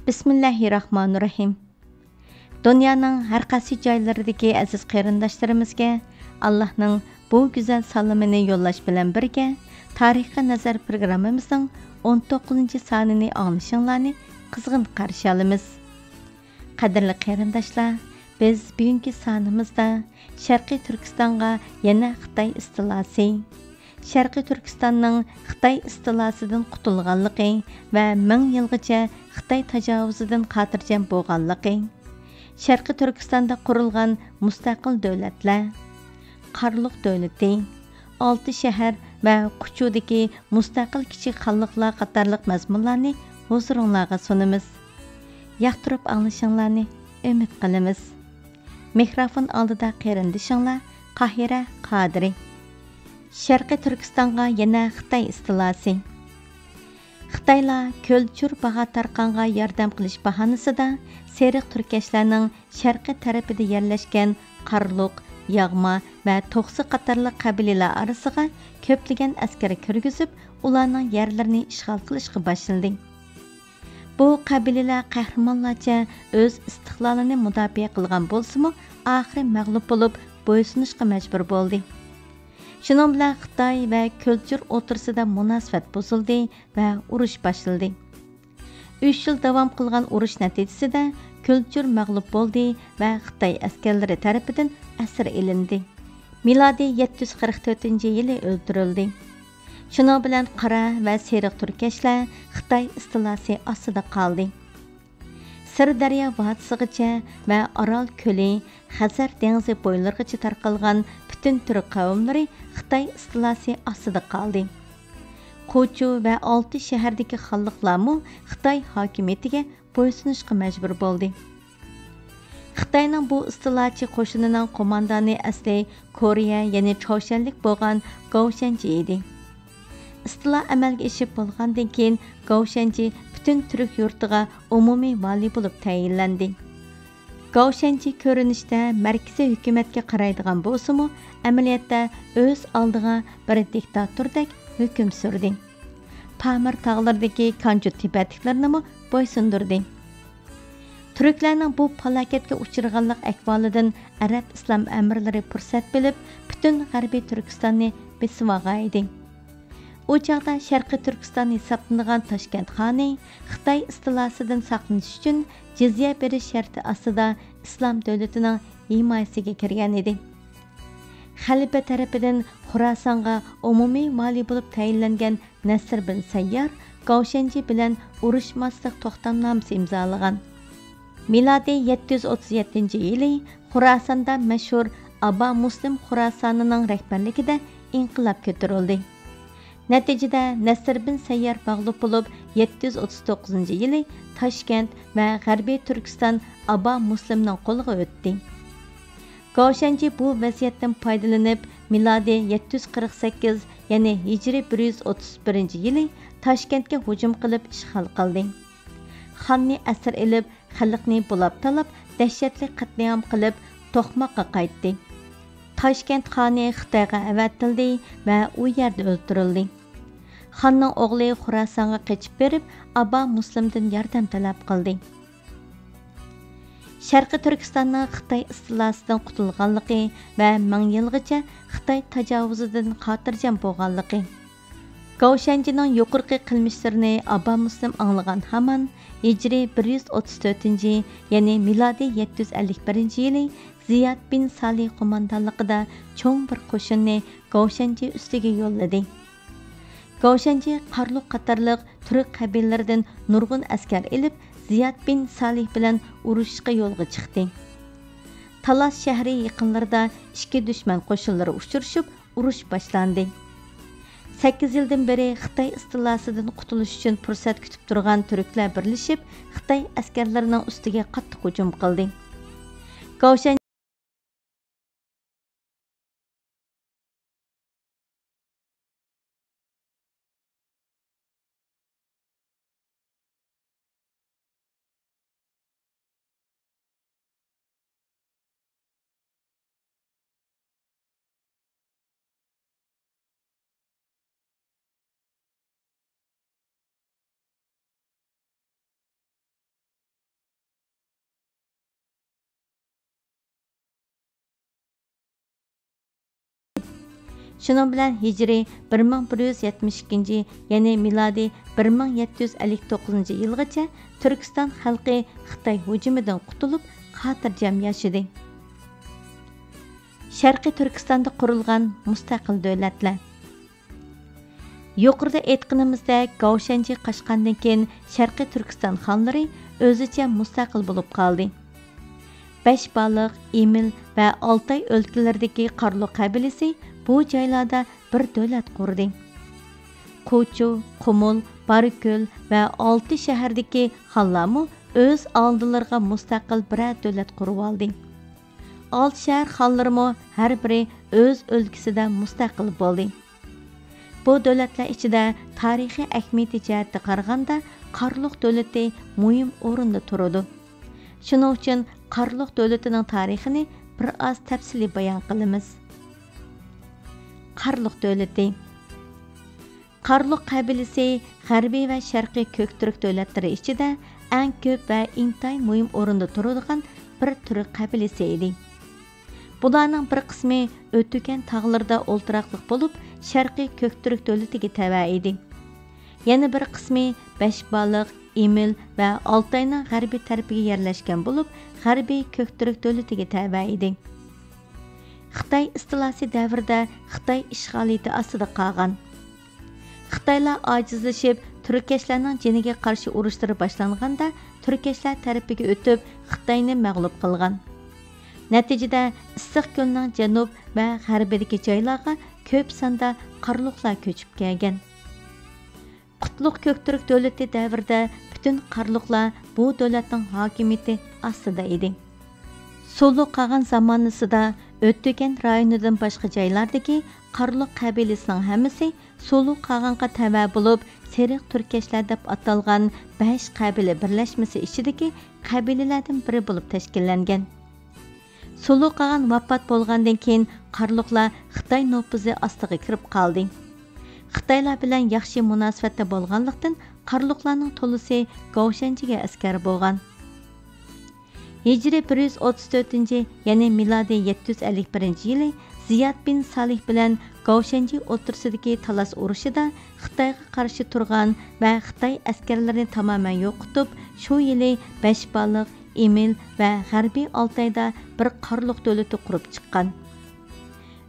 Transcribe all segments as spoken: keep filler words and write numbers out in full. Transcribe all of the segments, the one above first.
بىسمىللاھىرراھمانىرراھىم. دۇنيانىڭ ھەر قايسى جايلىرىدىكى ئەزىز قېرىنداشلىرىمىزگە ئاللاھنىڭ بۇ گۈزەل سالىمىنى يوللاش بىلەن بىرگە، تارىخقا نەزەر پروگراممىمىزنىڭ ئون توققۇزىنچى سانىنى ئاڭلىشىڭلارنى قىزغىن قارشى ئالىمىز. قەدىرلىك قېرىنداشلار، بىز بۈگۈنكى سانىمىزدا شەرقىي تۈركىستانغا يەنە خىتاي ئىستىلاسى، شەرقىي تۈركىستاننىڭ خىتاي ئىستىلاسىدىن قۇتۇلغانلىقى ۋە مىڭ يىلغىچە خىتاي تاجاۋۇزىدىن خاتىرجەم بولغانلىقى، شەرقىي تۈركىستاندا قۇرۇلغان مۇستەقىل دۆلەتلەر، قارلۇق دۆلىتى، ئالتە شەھەر ۋە قۇچۇدىكى مۇستەقىل كىچىك خانلىقلار قاتارلىق مەزمۇنلارنى ھۇزۇرۇڭلارغا سۇنىمىز. ياقتۇرۇپ ئاڭلىشىڭلارنى ئۈمىد قىلىمىز. مىكروفون ئالدىدا قېرىندىشىڭلار قاھىرە قادىرى. شەرقىي تۈركىستانغا يەنە خىتاي ئىستىلاسى. خىتايلار كۆلچۈر باغا تارقانغا ياردەم قىلىش باھانىسىدا سېرىق تۈركەشلەرنىڭ شەرقىي تەرىپىدە يەرلەشكەن قارلۇق، ياغما ۋە توقسى قاتارلىق قەبىلىلەر ئارىسىغا كۆپلىگەن ئەسكەر كىرگۈزۈپ، ئۇلارنىڭ يەرلىرىنى ئىشغال قىلىشقا باشلىدى. بۇ قەبىلىلەر قەھرىمانلارچە ئۆز ئىستىقلالىنى مۇداپىئە قىلغان بولسىمۇ، ئاخىرى مەغلۇپ بولۇپ، بويسۇنۇشقا مەجبۇر بولدى. شۇنىڭ بىلەن خىتاي ۋە كۆلچۈر ئوتتۇرىسىدا مۇناسىۋەت بۇزۇلدى ۋە ئۇرۇش باشلىدى. ئۈچ يىل داۋام قىلغان ئۇرۇش نەتىجىسىدە كۆلچۈر مەغلۇپ بولدى ۋە خىتاي ئەسكەرلىرى تەرىپىدىن ئەسىر ئېلىندى. مىلادىي يەتتە يۈز قىرىق تۆتىنچى يىلى ئۆلتۈرۈلدى. شۇنىڭ بىلەن قارا ۋە سېرىق تۈركەشلەر خىتاي ئىستىلاسى ئاستىدا قالدى. سىردەريا ۋادىسىغىچە ۋە ئارال كۆلى، خەزەر دېڭىزى بويلىرىغىچە تارقالغان پۈتۈن تۈرك قەۋملىرى خىتاي ئىستىلاسى ئاستىدا قالدى. قوچۇ ۋە ئالتە شەھەردىكى خانلىقلارمۇ خىتاي ھاكىمىيىتىگە بويسۇنۇشقا مەجبۇر بولدى. خىتاينىڭ بۇ ئىستىلاچى قوشۇنىنىڭ قوماندانى ئەسلى كورېيە، يەنى چاۋشيەنلىك بولغان گاۋشەنجى ئىدى. ئىستىلا ئەمەلگە ئېشىپ بولغاندىن كېيىن، گاۋشەنجى پۈتۈن تۈرك يۇرتىغا ئومۇمىي ۋالىي بولۇپ تەيىنلەندى. گاۋشەنجى كۆرۈنۈشتە مەركىزىي ھۆكۈمەتكە قارايدىغان بولسىمۇ، ئەمەلىيەتتە ئۆز ئالدىغا بىر دىكتاتوردەك ھۆكۈم سۈردى. پامىر تاغلىرىدىكى كانجۇ تىبەتلىكلىرىنىمۇ بويسۇندۇردى. تۈركلەرنىڭ بۇ پالاكەتكە ئۇچرىغانلىق ئەھۋالىدىن ئەرەب ئىسلام ئەمىرلىرى پۇرسەت بىلىپ، پۈتۈن غەربىي تۈركىستاننى بېسىۋالغانىدى. ئۇ چاغدا شەرقىي تۈركىستان ھېسابلىنىدىغان تاشكەنت خانى خىتاي ئىستىلاسىدىن ساقلىنىش ئۈچۈن جىزيە بېرىش شەرتى ئاستىدا ئىسلام دۆلىتىنىڭ ھىمايىسىگە كىرگەن ئىدى. خەلىپە تەرىپىدىن خوراسانغا ئومۇمىي ۋالىي بولۇپ تەيىنلەنگەن نەسىر بىن سەييار گاۋشەنجى بىلەن ئۇرۇشماسلىق توختامنامىسى ئىمزالىغان. مىلادىي يەتتە يۈز ئوتتۇز يەتتىنچى يىلى خوراساندا مەشھۇر ئابا مۇسلىم خوراسانىنىڭ رەھبەرلىكىدە ئىنقىلاب كۆتۈرۈلدى. نەتىجىدە نەسىر بىن سەييار مەغلۇپ بولۇپ، يەتتە يۈز ئوتتۇز توققۇزىنچى يىلى تاشكەنت ۋە غەربىي تۈركىستان ئابا مۇسلىمنىڭ قولىغا ئۆتتى. گاۋشەنجى بۇ ۋەزىيەتتىن پايدىلىنىپ، مىلادىي يەتتە يۈز قىرىق سەككىز، يەنى ھىجرىي بىر يۈز ئوتتۇز بىرىنچى يىلى تاشكەنتكە ھۇجۇم قىلىپ ئىشغال قىلدى. خاننى ئەسىر ئېلىپ، خەلقنى بۇلاپ-تالاپ، دەھشەتلىك قەتلىئام قىلىپ، توقماققا قايتتى. تاشكەنت خانى خىتايغا ئەۋەتىلدى ۋە ئۇ يەردە ئۆلتۈرۈلدى. خاننىڭ ئوغلى خوراسانغا قېچىپ بېرىپ، ئابا مۇسلىمدىن ياردەم تەلەپ قىلدى. شەرقىي تۈركىستاننىڭ خىتاي ئىستىلاسىدىن قۇتۇلغانلىقى ۋە مىڭ يىلغىچە خىتاي تاجاۋۇزىدىن خاتىرجەم بولغانلىقى. گاۋشەنجىنىڭ يۇقىرىقى قىلمىشلىرىنى ئابا مۇسلىم ئاڭلىغان ھامان، ھىجرىي بىر يۈز ئوتتۇز تۆتىنچى، يەنى مىلادىي يەتتە يۈز ئەللىك بىرىنچى يىلى زىياد بىن سالىھ قوماندانلىقىدا چوڭ بىر قوشۇننى گاۋشەنجى ئۈستىگە يوللىدى. گاۋشەنجى قارلۇق قاتارلىق تۈرك قەبىلىلىرىدىن نۇرغۇن ئەسكەر ئېلىپ، زىياد بىن سالىھ بىلەن ئۇرۇشۇشقا يولغا چىقتى. تالاس شەھىرى يېقىنلىرىدا ئىككى دۈشمەن قوشۇنلىرى ئۇچرىشىپ، ئۇرۇش باشلاندى. سەككىز يىلدىن بېرى خىتاي ئىستىلاسىدىن قۇتۇلۇش ئۈچۈن پۇرسەت كۈتۈپ تۇرغان تۈركلەر بىرلىشىپ، خىتاي ئەسكەرلىرىنىڭ ئۈستىگە قاتتىق ھۇجۇم قىلدى. گاۋشەن شۇنىڭ بىلەن ھىجرىي بىر مىڭ بىر يۈز يەتمىش ئىككىنچى، يەنى مىلادىي بىر مىڭ يەتتە يۈز ئەللىك توققۇزىنچى يىلغىچە تۈركىستان خەلقى خىتاي ھۇجۇمىدىن قۇتۇلۇپ، خاتىرجەم ياشىدى. شەرقىي تۈركىستاندا قۇرۇلغان مۇستەقىل دۆلەتلەر. يۇقىرىدا ئېيتقىنىمىزدەك، گاۋشەنجى قاچقاندىن كېيىن، شەرقىي تۈركىستان خانلىرى ئۆزىچە مۇستەقىل بولۇپ قالدى. بەشبالىق، ئىمىل ۋە ئالتاي ئۆلكىلىرىدىكى قارلۇق قەبىلىسى بۇ جايلاردا بىر دۆلەت قۇردى. قوچۇ، قۇمۇل، بارىكۆل ۋە ئالتە شەھەردىكى خانلارمۇ ئۆز ئالدىلىرىغا مۇستەقىل بىرەر دۆلەت قۇرۇۋالدى. ئالتە شەھەر خانلىرىمۇ ھەر بىرى ئۆز ئۆلكىسىدە مۇستەقىل بولدى. بۇ دۆلەتلەر ئىچىدە تارىخىي ئەھمىيىتى جەھەتتە قارىغاندا، قارلۇق دۆلىتى مۇھىم ئورۇندا تۇرىدۇ. شۇنىڭ ئۈچۈن قارلۇق دۆلىتىنىڭ تارىخىنى بىر ئاز تەپسىلىي بايان قىلىمىز. قارلۇق دۆلىتى. قارلۇق قەبىلىسى غەربىي ۋە شەرقىي كۆكتۈرك دۆلەتلىرى ئىچىدە ئەڭ كۆپ ۋە ئىنتايىن مۇھىم ئورۇندا تۇرىدىغان بىر تۈرك قەبىلىسى ئىدى. بۇلارنىڭ بىر قىسمى ئۆتۈكەن تاغلىرىدا ئولتۇراقلىق بولۇپ، شەرقىي كۆكتۈرك دۆلىتىگە تەۋە ئىدى. يەنە بىر قىسمى بەشبالىق، ئىمىل ۋە ئالتاينىڭ غەربىي تەرىپىگە يەرلەشكەن بولۇپ، غەربىي كۆكتۈرك دۆلىتىگە تەۋە ئىدى. خىتاي ئىستىلاسى دەۋرىدە خىتاي ئىشغالىيىتى ئاستىدا قالغان. خىتايلار ئاجىزلىشىپ، تۈركەشلەرنىڭ جېنىگە قارشى ئۇرۇشلىرى باشلانغاندا، تۈركەشلەر تەرىپىگە ئۆتۈپ، خىتاينى مەغلۇپ قىلغان. نەتىجىدە، ئىسسىق كۆلنىڭ جەنۇب ۋە غەربىدىكى جايلارغا كۆپ ساندا قارلۇقلار كۆچۈپ كەلگەن. قۇتلۇق كۆكتۈرك دۆلىتى دەۋرىدە پۈتۈن قارلۇقلار بۇ دۆلەتنىڭ ھاكىمىيىتى ئاستىدا ئىدى. سۇلۇ قاغان زامانىسىدا ئۆتۈكەن رايونىدىن باشقا جايلاردىكى قارلۇق قەبىلىسىنىڭ ھەممىسى سۇلۇ قاغانغا تەۋە بولۇپ، سېرىق تۈركەشلەر دەپ ئاتالغان بەش قەبىلە بىرلەشمىسى ئىچىدىكى قەبىلىلەردىن بىرى بولۇپ تەشكىللەنگەن. سۇلۇ قاغان ۋاپات بولغاندىن كېيىن، قارلۇقلار خىتاي نوپۇزى ئاستىغا كىرىپ قالدى. خىتايلار بىلەن ياخشى مۇناسىۋەتتە بولغانلىقتىن، قارلۇقلارنىڭ تولىسى گاۋشەنجىگە ئەسكەر بولغان. ھىجرىي بىر يۈز ئوتتۇز تۆتىنچى، يەنى مىلادىي يەتتە يۈز ئەللىك بىرىنچى يىلى زىياد بىن سالىھ بىلەن گاۋشەنجى ئوتتۇرىسىدىكى تالاس ئۇرۇشىدا خىتايغا قارشى تۇرغان ۋە خىتاي ئەسكەرلىرىنى تامامەن يوقىتىپ، شۇ يىلى بەشبالىق، ئىمىل ۋە غەربىي ئالتايدا بىر قارلۇق دۆلىتى قۇرۇپ چىققان.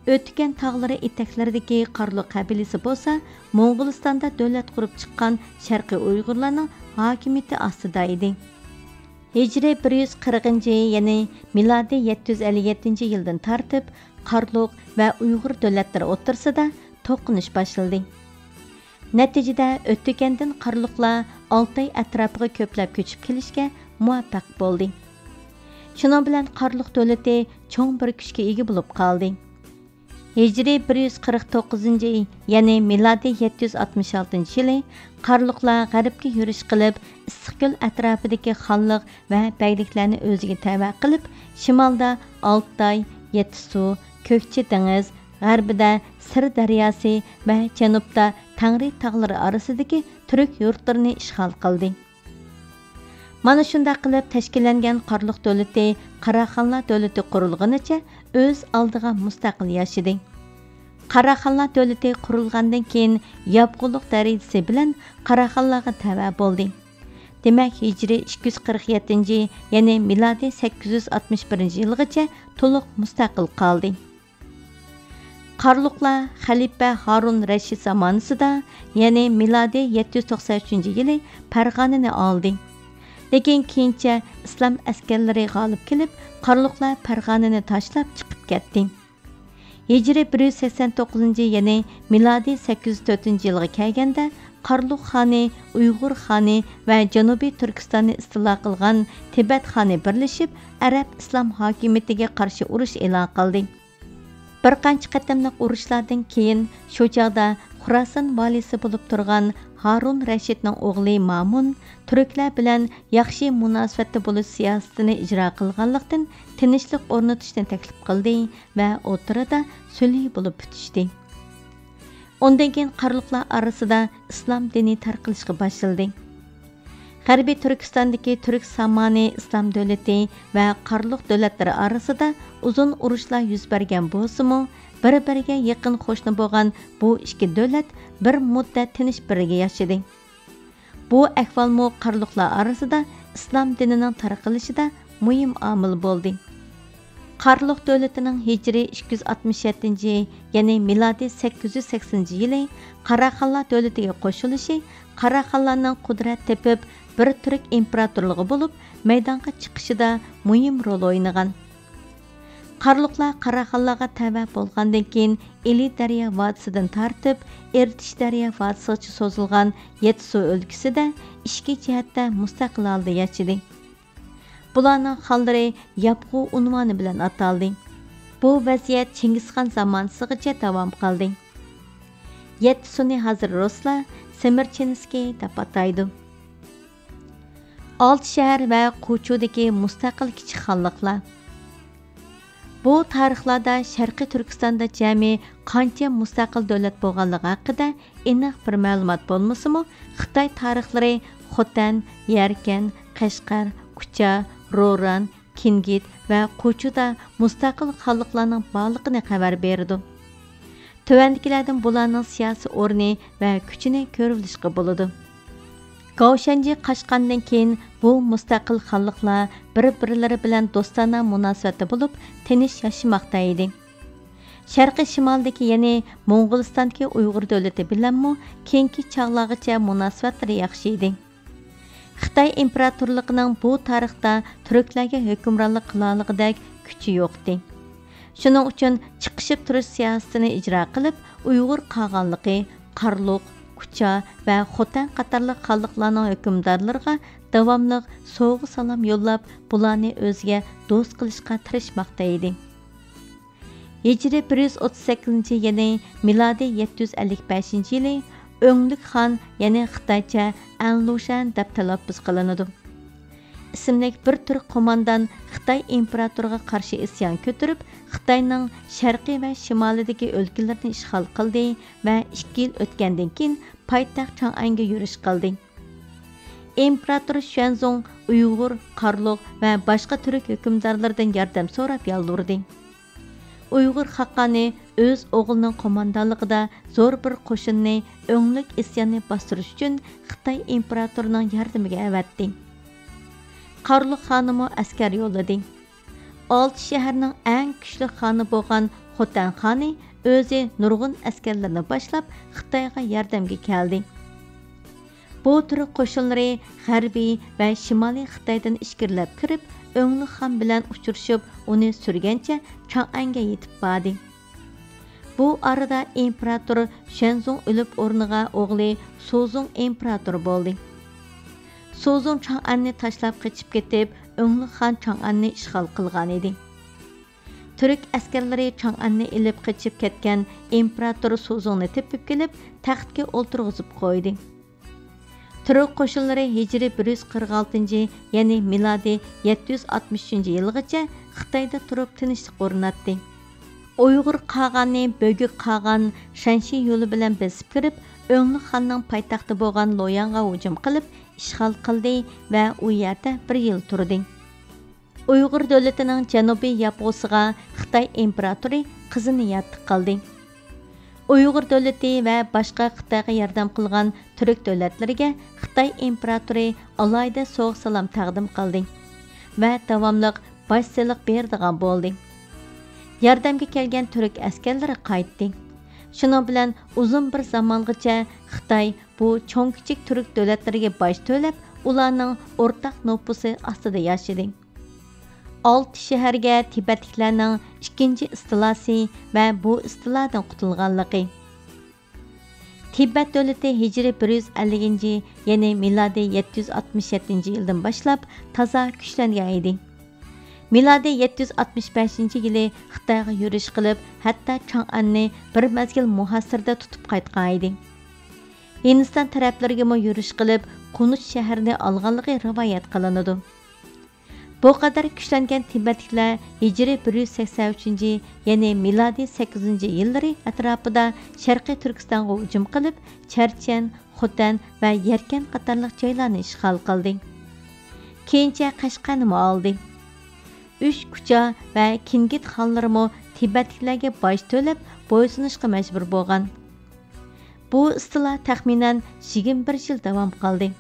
ئۆتۈكەن تاغلىرى ئېتەكلىرىدىكى قارلۇق قەبىلىسى بولسا موڭغۇلىستاندا دۆلەت قۇرۇپ چىققان شەرقىي ئۇيغۇرلارنىڭ ھاكىمىيىتى ئاستىدا ئىدى. ھىجرىي بىر يۈز قىرىقىنچى، يەنى مىلادىي يەتتە يۈز ئەللىك يەتتىنچى يىلدىن تارتىپ قارلۇق ۋە ئۇيغۇر دۆلەتلىرى ئوتتۇرىسىدا توقۇنۇش باشلىدى. نەتىجىدە، ئۆتۈكەندىن قارلۇقلار ئالتاي ئەتراپىغا كۆپلەپ كۆچۈپ كېلىشكە مۇۋەپپەق بولدى. شۇنىڭ بىلەن قارلۇق دۆلىتى چوڭ بىر كۈچكە ئىگە بولۇپ قالدى. ھىجرىي بىر يۈز قىرىق توققۇزىنچى، يەنى مىلادىي يەتتە يۈز ئاتمىش ئالتىنچى يىلى قارلۇقلار غەربكە يۈرۈش قىلىپ، ئىسسىقكۆل ئەتراپىدىكى خانلىق ۋە بەگلىكلەرنى ئۆزىگە تەۋە قىلىپ، شىمالدا ئالتاي، يەتتىسۇ، كۆكچى دېڭىز، غەربىدە سىر دەرياسى ۋە جەنۇبتا تەڭرى تاغلىرى ئارىسىدىكى تۈرك يۇرتلىرىنى ئىشغال قىلدى. مانا شۇنداق قىلىپ تەشكىللەنگەن قارلۇق دۆلىتى قاراخانلار دۆلىتى قۇرۇلغىنىچە ئۆز ئالدىغا مۇستەقىل ياشىدى. قاراخانلار دۆلىتى قۇرۇلغاندىن كېيىن ياپغۇلۇق دەرىجىسى بىلەن قاراخانلارغا تەۋە بولدى. دېمەك، ھىجرىي ئىككى يۈز قىرىق يەتتىنچى، يەنى مىلادىي سەككىز يۈز ئاتمىش بىرىنچى يىلغىچە تولۇق مۇستەقىل قالدى. قارلۇقلار خەلىپە ھارۇن رەشىد زامانىسىدا، يەنى مىلادىي يەتتە يۈز توقسان ئۈچىنچى يىلى پەرغانىنى ئالدى. لېكىن كېيىنچە ئىسلام ئەسكەرلىرى غالىب كېلىپ، قارلۇقلار پەرغانىنى تاشلاپ چىقىپ كەتتى. ھىجرىي بىر يۈز سەكسەن توققۇزىنچى، يەنى مىلادىي سەككىز يۈز تۆتىنچى يىلغا كەلگەندە، قارلۇق خانى، ئۇيغۇر خانى ۋە جەنۇبىي تۈركىستاننى ئىستىلا قىلغان تىبەت خانى بىرلىشىپ، ئەرەب ئىسلام ھاكىمىيىتىگە قارشى ئۇرۇش ئېلان قىلدى. بىر قانچە قېتىملىق ئۇرۇشلاردىن كېيىن، شۇ چاغدا خۇراسان ۋالىسى بولۇپ تۇرغان ھارۇن رەشىدنىڭ ئوغلى مامۇن تۈركلەر بىلەن ياخشى مۇناسىۋەتتە بولۇش سىياسىتىنى ئىجرا قىلغانلىقتىن، تىنچلىق ئورنىتىشنى تەكلىپ قىلدى ۋە ئوتتۇرىدا سۈلھى بولۇپ پۈتۈشتى. ئۇندىن كېيىن قارلۇقلار ئارىسىدا ئىسلام دىنى تارقىلىشقا باشلىدى. غەربىي تۈركىستاندىكى تۈرك سامانى ئىسلام دۆلىتى ۋە قارلۇق دۆلەتلىرى ئارىسىدا ئۇزۇن ئۇرۇشلار يۈز بەرگەن بولسىمۇ، بىر-بىرىگە يېقىن قوشنا بولغان بۇ ئىككى دۆلەت بىر مۇددەت تىنچ بىرگە ياشىدى. بۇ ئەھۋالمۇ قارلۇقلار ئارىسىدا ئىسلام دىنىنىڭ تارقىلىشىدا مۇھىم ئامىل بولدى. قارلۇق دۆلىتىنىڭ ھىجرىي ئىككى يۈز ئاتمىش يەتتىنچى، يەنى مىلادىي سەككىز يۈز سەكسىنىنچى يىلى قاراخانلار دۆلىتىگە قوشۇلۇشى قاراخانلارنىڭ قۇدرەت تېپىپ، بىر تۈرك ئىمپېراتورلۇقى بولۇپ مەيدانغا چىقىشىدا مۇھىم رول ئوينىغان. قارلۇقلار قاراخانلارغا تەۋە بولغاندىن كېيىن، ئىلى دەريا ۋادىسىدىن تارتىپ ئىرتىش دەريا ۋادىسىغىچە سوزۇلغان يەتتىسۇ ئۆلكىسىدە ئىچكى جەھەتتە مۇستەقىل ھالدا ياشىدى. بۇلارنىڭ خانلىرى ياپغۇ ئۇنۋانى بىلەن ئاتالدى. بۇ ۋەزىيەت چىڭگىزخان زامانىسىغىچە داۋام قىلدى. يەتتىسۇنى ھازىر رۇسلار سېمىرچىنسكىي دەپ ئاتايدۇ. ئالتە شەھەر ۋە قوچۇدىكى مۇستەقىل كىچىك خانلىقلار. بۇ تارىخلاردا شەرقىي تۈركىستاندا جەمئىي قانچە مۇستەقىل دۆلەت بولغانلىقى ھەققىدە ئېنىق بىر مەلۇمات بولمىسىمۇ، خىتاي تارىخلىرى خوتەن، يەركەن، قەشقەر، كۇچا، روران، كىنگىت ۋە قوچۇدا مۇستەقىل خانلىقلارنىڭ بارلىقىنى خەۋەر بېرىدۇ. تۆۋەندىكىلەردىن بۇلارنىڭ سىياسىي ئورنى ۋە كۈچىنى كۆرۈۋېلىشقا بولىدۇ. گاۋشەنجى قاچقاندىن كېيىن، بۇ مۇستەقىل خانلىقلار بىر-بىرلىرى بىلەن دوستانە مۇناسىۋەتتە بولۇپ، تىنچ ياشىماقتا ئىدى. شەرقىي شىمالدىكى، يەنى موڭغۇلىستاندىكى ئۇيغۇر دۆلىتى بىلەنمۇ كېيىنكى چاغلارغىچە مۇناسىۋەتلىرى ياخشى ئىدى. خىتاي ئىمپېراتورلۇقىنىڭ بۇ تارىختا تۈركلەرگە ھۆكۈمرانلىق قىلالىغۇدەك كۈچى يوقتى. شۇنىڭ ئۈچۈن چىقىشىپ تۇرۇش سىياسىتىنى ئىجرا قىلىپ، ئۇيغۇر قاغانلىقى، قارلۇق، كۇچا ۋە خوتەن قاتارلىق خانلىقلارنىڭ ھۆكۈمدارلىرىغا داۋاملىق سوۋغا-سالام يوللاپ، بۇلارنى ئۆزىگە دوست قىلىشقا تىرىشماقتا ئىدى. ھىجرىي بىر يۈز ئوتتۇز سەككىزىنچى، يەنى مىلادىي يەتتە يۈز ئەللىك بەشىنچى يىلى ئۆڭلۈك خان، يەنى خىتايچە ئەنلۇشەن دەپ تەلەپپۇز قىلىنىدۇ، ئىسىملىك بىر تۈرك قوماندان خىتاي ئىمپېراتورىغا قارشى ئىسيان كۆتۈرۈپ، خىتاينىڭ شەرقىي ۋە شىمالىدىكى ئۆلكىلىرىنى ئىشغال قىلدى ۋە ئىككى يىل ئۆتكەندىن كېيىن پايتەخت چاڭئەنگە يۈرۈش قىلدى. ئىمپېراتور شۈەنزۇڭ ئۇيغۇر، قارلۇق ۋە باشقا تۈرك ھۆكۈمدارلىرىدىن ياردەم سوراپ يالۋۇردى. ئۇيغۇر خاقانى ئۆز ئوغلىنىڭ قوماندانلىقىدا زور بىر قوشۇننى ئۆڭلۈك ئىسياننى باستۇرۇش ئۈچۈن خىتاي ئىمپېراتورىنىڭ ياردىمىگە ئەۋەتتى. قارلۇق خانىمۇ ئەسكەر يوللىدى. ئالتە شەھەرنىڭ ئەڭ كۈچلۈك خانى بولغان خوتەن خانى ئۆزى نۇرغۇن ئەسكەرلىرىنى باشلاپ خىتايغا ياردەمگە كەلدى. بۇ تۈرك قوشۇنلىرى غەربىي ۋە شىمالىي خىتايدىن ئىچكىرىلەپ كىرىپ، ئۆڭلۈك خان بىلەن ئۇچرىشىپ، ئۇنى سۈرگەنچە چاڭئەنگە يېتىپ باردى. بۇ ئارىدا ئىمپېراتور شۈەنزۇڭ ئۆلۈپ، ئورنىغا ئوغلى سۇزۇڭ ئىمپېراتور بولدى. سۇزۇڭ چاڭئەننى تاشلاپ قېچىپ كېتىپ، ئۆڭلۈك خان چاڭئەننى ئىشغال قىلغانىدى. تۈرك ئەسكەرلىرى چاڭئەننى ئېلىپ قېچىپ كەتكەن ئىمپېراتور سۇزۇڭنى تېپىپ كېلىپ، تەختكە ئولتۇرغۇزۇپ قويدى. تۈرك قوشۇنلىرى ھىجرىي بىر يۈز قىرىق ئالتىنچى، يەنى مىلادىي يەتتە يۈز ئاتمىش ئۈچىنچى يىلغىچە خىتايدا تۇرۇپ تىنچلىق ئورناتتى. ئۇيغۇر قاغانى بۆگۈك قاغان شەنشى يولى بىلەن بېسىپ كىرىپ، ئۆڭلۈك خاننىڭ پايتەختى بولغان لوياڭغا ھۇجۇم قىلىپ، ئىشغال قىلدى ۋە ئۇ يەردە بىر يىل تۇردى. ئۇيغۇر دۆلىتىنىڭ جەنۇبىي ياپغۇسىغا خىتاي ئىمپېراتورى قىزىنى ياتلىق قىلدى. ئۇيغۇر دۆلىتى ۋە باشقا خىتايغا ياردەم قىلغان تۈرك دۆلەتلىرىگە خىتاي ئىمپېراتورى ئالاھىدە سوۋغا-سالام تەقدىم قىلدى ۋە داۋاملىق باج سېلىق بېرىدىغان بولدى. ياردەمگە كەلگەن تۈرك ئەسكەرلىرى قايتتى. شۇنىڭ بىلەن ئۇزۇن بىر زامانغىچە خىتاي بۇ چوڭ-كىچىك تۈرك دۆلەتلىرىگە باج تۆلەپ، ئۇلارنىڭ ئورتاق نوپۇسى ئاستىدا ياشىدى. ئالتە شەھەرگە تىبەتلىكلەرنىڭ ئىككىنچى ئىستىلاسى ۋە بۇ ئىستىلادىن قۇتۇلغانلىقى. تىبەت دۆلىتى ھىجرىي بىر يۈز ئەللىكىنچى، يەنى مىلادىي يەتتە يۈز ئاتمىش يەتتىنچى يىلدىن باشلاپ تازا كۈچلەنگەن ئىدى. مىلادىي يەتتە يۈز ئاتمىش بەشىنچى يىلى خىتايغا يۈرۈش قىلىپ، ھەتتا چاڭئەننى بىر مەزگىل مۇھاسىرىدە تۇتۇپ قايتقان ئىدى. ھىندىستان تەرەپلىرىگىمۇ يۈرۈش قىلىپ، قۇنۇچ شەھىرىنى ئالغانلىقى رىۋايەت قىلىنىدۇ. بۇ قەدەر كۈچلەنگەن تىبەتلىكلەر ھىجرىي بىر يۈز سەكسەن ئۈچىنچى، يەنى مىلادىي سەككىز يۈزىنچى يىللىرى ئەتراپىدا شەرقىي تۈركىستانغا ھۇجۇم قىلىپ، چەرچەن، خوتەن ۋە يەركەن قاتارلىق جايلارنى ئىشغال قىلدى. كېيىنچە قەشقەرنىمۇ ئالدى. ئۈچ كۇچا ۋە كىنگىت خانلىرىمۇ تىبەتلىكلەرگە باج تۆلەپ بويسۇنۇشقا مەجبۇر بولغان. بۇ ئىستىلا تەخمىنەن يىگىرمە بىر يىل داۋام قىلدى.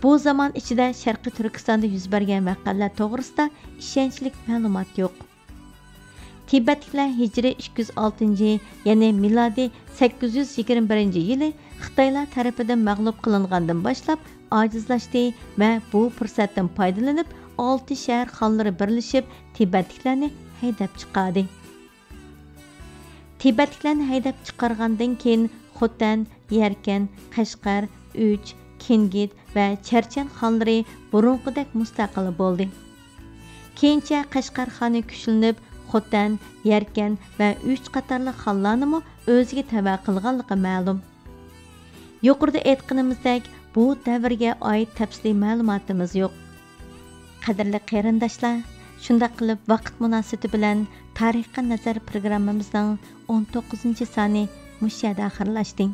بۇ زامان ئىچىدە شەرقىي تۈركىستاندا يۈز بەرگەن ۋەقەلەر توغرىسىدا ئىشەنچلىك مەلۇمات يوق. تىبەتلىكلەر ھىجرىي ئىككى يۈز ئالتىنچى، يەنى مىلادىي سەككىز يۈز يىگىرمە بىرىنچى يىلى خىتايلار تەرىپىدىن مەغلۇپ قىلىنغاندىن باشلاپ ئاجىزلاشتى ۋە بۇ پۇرسەتتىن پايدىلىنىپ، ئالتە شەھەر خانلىرى بىرلىشىپ تىبەتلىكلەرنى ھەيدەپ چىقاردى. تىبەتلىكلەرنى ھەيدەپ چىقارغاندىن كېيىن، خوتەن، يەركەن، قەشقەر، ئۈچ، كىنگىت ۋە چەرچەن خانلىرى بۇرۇنقىدەك مۇستەقىل بولدى. كېيىنچە قەشقەر خانى كۈچلىنىپ، خوتەن، يەركەن ۋە ئۈچ قاتارلىق خانلارنىمۇ ئۆزىگە تەۋە قىلغانلىقى مەلۇم. يۇقىرىدا ئېيتقىنىمىزدەك، بۇ دەۋرگە ئائىت تەپسىلىي مەلۇماتىمىز يوق. قەدىرلىك قېرىنداشلار، شۇنداق قىلىپ ۋاقىت مۇناسىۋىتى بىلەن تارىخقا نەزەر پروگراممىمىزنىڭ ئون توققۇزىنچى سانى مۇشۇ يەردە ئاخىرلاشتى.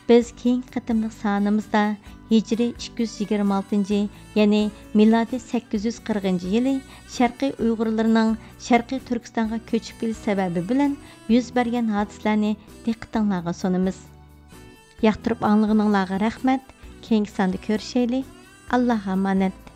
بىز كېيىنكى قېتىملىق سانىمىزدا ھىجرىي ئىككى يۈز يىگىرمە ئالتىنچى، يەنى مىلادىي سەككىز يۈز قىرىقىنچى يىلى شەرقىي ئۇيغۇرلىرىنىڭ شەرقىي تۈركىستانغا كۆچۈپ كېلىش سەۋەبى بىلەن يۈز بەرگەن ھادىسىلەرنى دىققىتىڭلارغا سۇنىمىز. ياقتۇرۇپ ئاڭلىغىنىڭلارغا رەھمەت. كېيىنكى ساندا كۆرۈشەيلى. ئاللاھقا ئامانەت.